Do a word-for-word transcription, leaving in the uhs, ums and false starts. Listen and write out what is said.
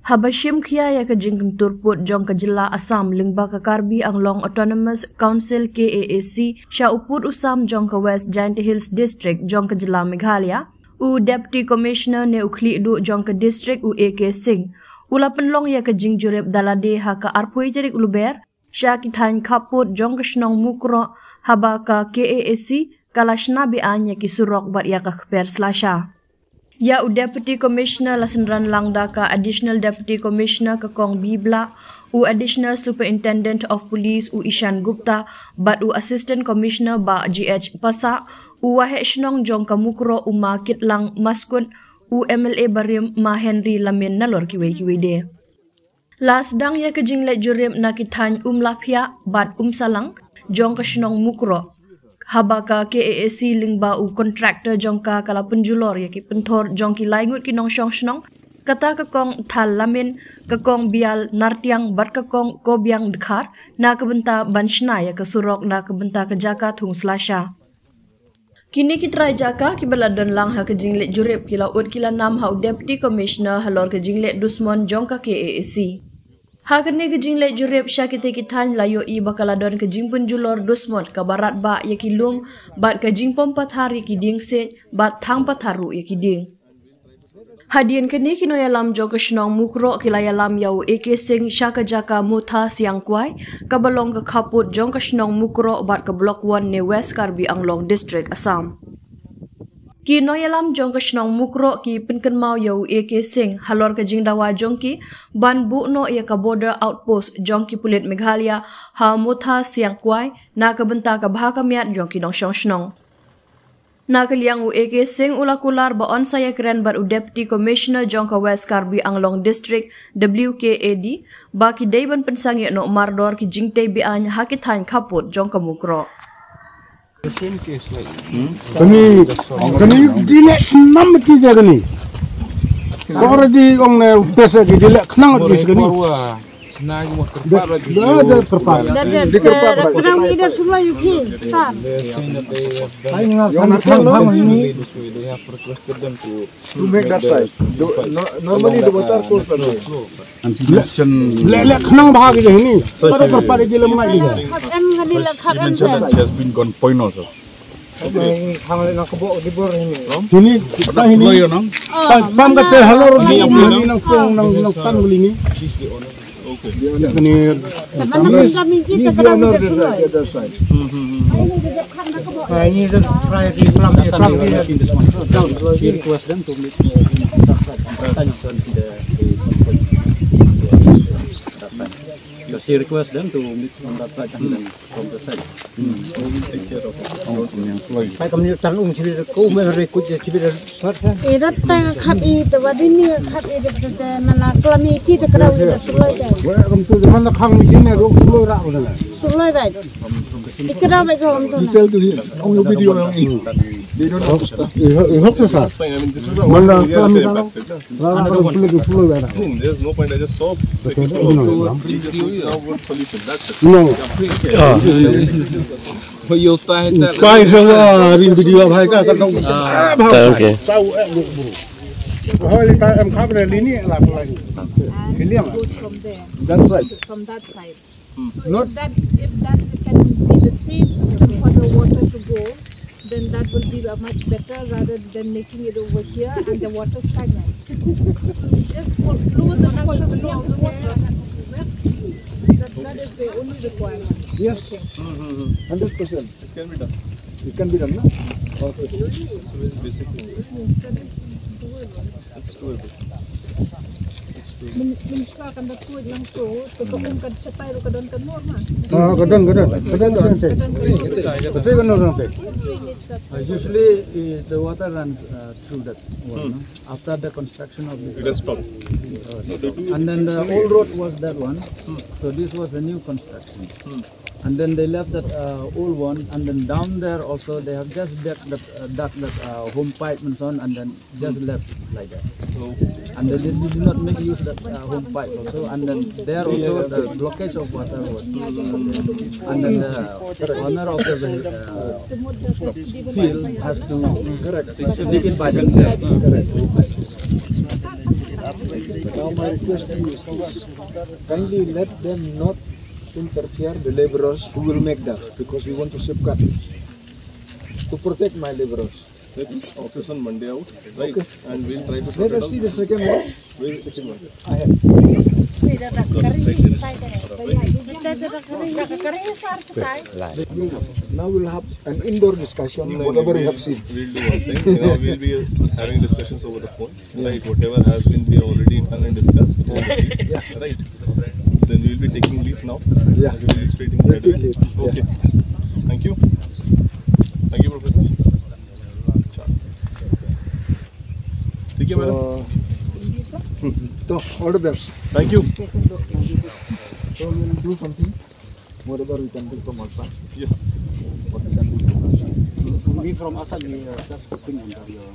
Haba shim khia ïa ka jingkyntur pud jong ka jylla Assam lyngba ka Karbi Anglong Autonomous Council, K A A C, sha u pud u sam jong ka West Jaintia Hills District jong ka jylla Meghalaya, u Deputy Commissioner ne u khlieh duh jong ka district, u A K Singh, u la pynlong ïa ka jingjurip da lade ha ka arphew tarik u Lber sha ki thaiñ khappud jong ka shnong Mukroh, haba ka K A A C ka la shna be-aiñ ïa ki surok bad ïa ka kper slasha. Ïa u Deputy Commissioner la synran lang da ka Additional Deputy Commissioner, ka Kong B Blah, u Additional Superintendent of Police, u Ishan Gupta, bad u Assistant Commissioner, Bah G H Passah, u waheh shnong jong ka Mukroh, u Ma Kitlang Maskut, u M L A barim, Ma Henry Lamin, nalor kiwei kiwei de. La sdang ïa ka jingleit jurip na ki thaiñ Umlaphiah bad Umsalang jong ka shnong Mukroh, haba ka K A A C lyngba u contractor jong ka, ka la pynjulor ïa ki pynthor jong ki lai ngut ki nongshong shnong, kata ka Kong Thal Lamin, ka Kong Bial Nartiang bad ka Kong Kobiang Dkhar, na ka bynta ban shna ïa ka surok na ka bynta ka jaka thung slasha. Kine ki trai jaka kiba la don lang ha ka jingleit jurip ki la ud ki la nam ha u Deputy Commissioner halor ka jingleit dusmon jong ka K A A C. Ha kane ka jingleit jurip sha kitei ki thaiñ la ïohi ba ka la don ka jingpynjulor dusmon kaba radbah ïa ki lum bad ka jingpom pathar ïa ki dieng siej bad thang pathar ruh ïa ki dieng. Hadien kane, ki nongïalam jong ka shnong Mukroh ki la ïalam ïa u A K Singh sha ka jaka Motha Siangkwai, kaba long ka khappud jong ka shnong Mukroh bad ka Block One ne West Karbi Anglong District, Assam. Ki nongïalam jong ka shnong Mukroh ki pynkynmaw ïa u A K Singh halor ka jingdawa jong ki ban buh noh ïa ka border outpost jong ki pulit Meghalaya ha Motha Siangkwai na ka bynta ka bha ka miat jong ki nongshong shnong. Na ka liang u A K Singh u la kular ba un sa ïakren bad u Deputy Commissioner jong ka West Karbi Anglong District, W K A D, ba ki dei ban pynsangeh noh mardor ki jingtei be-aiñ ha ki thaiñ khappud jong ka Mukroh. Kane, kane dei leh khnang ki jaka kane. Already ong ne pesa ki dei leh khnang ki jaka kane. Da, da, da, kyrpad. Da, da, da, kyrpad. Kyrpad, kyrpad. Ai, nga, kan, kan, kan, ni. To make that side. The, no, normally the water course that way. And she mentioned, le, le, khnang bha ki jaka kane. Sorry, sorry. Kyrpad ki lem ngai ki jaka. Khap em, kane le khap em. She mentioned that she has been gone point also. Khang le na kabo di bor hini. Hini, kita hini. Pam, pam kata halor ni, hini nang pung, nang, nang tan beli ni. She's the owner. Okay. Kini. He's, he's the owner of the, the other side. Hmm, hmm, hmm. Ah, ini tu try di kelam, di kelam di. She request them to meet me on that side. Tanya soal si the, the, that time. So she request them to meet on that side and then from the side. Hmm. Only take care of it. Pai kam ni tan um sri ko me re ku je chibi de sar sa. E dat ta khap i te wadi ni khap i de te mana klami ki te kra wi de suloi de. Welcome to the mana khang mi ne ro suloi ra ko na. Suloi de. Ikra ba ko am to na. You tell to him. On your video, they don't understand. You have to start. That's fine. I mean, this is the only area they impacted. Another one. I mean, there's no point. I just saw. Two, three, three, now one solution. That's it. No. Pai sa wa ring video bhai ka ka dong. Thank you. Hoi ta em khap re lini la ko lagi. Kiliang. Goes from there. That side. From that side. So if that, if that can be the same system for the water to go, then that will be a much better rather than making it over here and the water stagnant. So you just fo-, flow the natural flow of the water. That, that is the only requirement. Yes. Okay. Hundred percent. It can be done. It can be done, no? Okay. It's very basic. It's doable. It's doable. Min, min sla kan da tuid lang tu, tu ka um kan chatai ru ka don kan mor ma. Ah, ka don, ka don. Ka don, ka don. Ka don, ka don. Ka don, ka don. Drainage, that's it. Usually, eh, the water runs, uh, through that wall, no? After the construction of the. It has stopped. And then the old road was that one. So this was a new construction. And then they left that, uh, old one, and then down there also they have just dug that, uh, dug that, uh, home pipe and so on, and then just left it like that. And they did, did not make use of that, uh, home pipe also, and then there also the blockage of water was. And then the owner of the, uh, field has to make it by themselves. Now my request to you is this. Kindly let them not interfere the laborers who will make that, because we want to safeguard to protect my laborers. Let's talk this on Monday out, right? Okay. And we'll try to sort Let it us out. See the second one. We'll second one. I have. Now we'll have an indoor discussion, whatever you have seen. We'll do one thing. Now we'll be having discussions over the phone. Right, whatever has been we already done and discussed. Right. Then we'll be taking leave now. Yeah. We'll be straight in right away. Take leave. Okay. Thank you. Thank you, Professor. ठीक है मैडम. So, all the best. Thank you. So we'll do something. Whatever we can do from our side. Yes. What we can do from our side. We from Assam, we are just hoping under your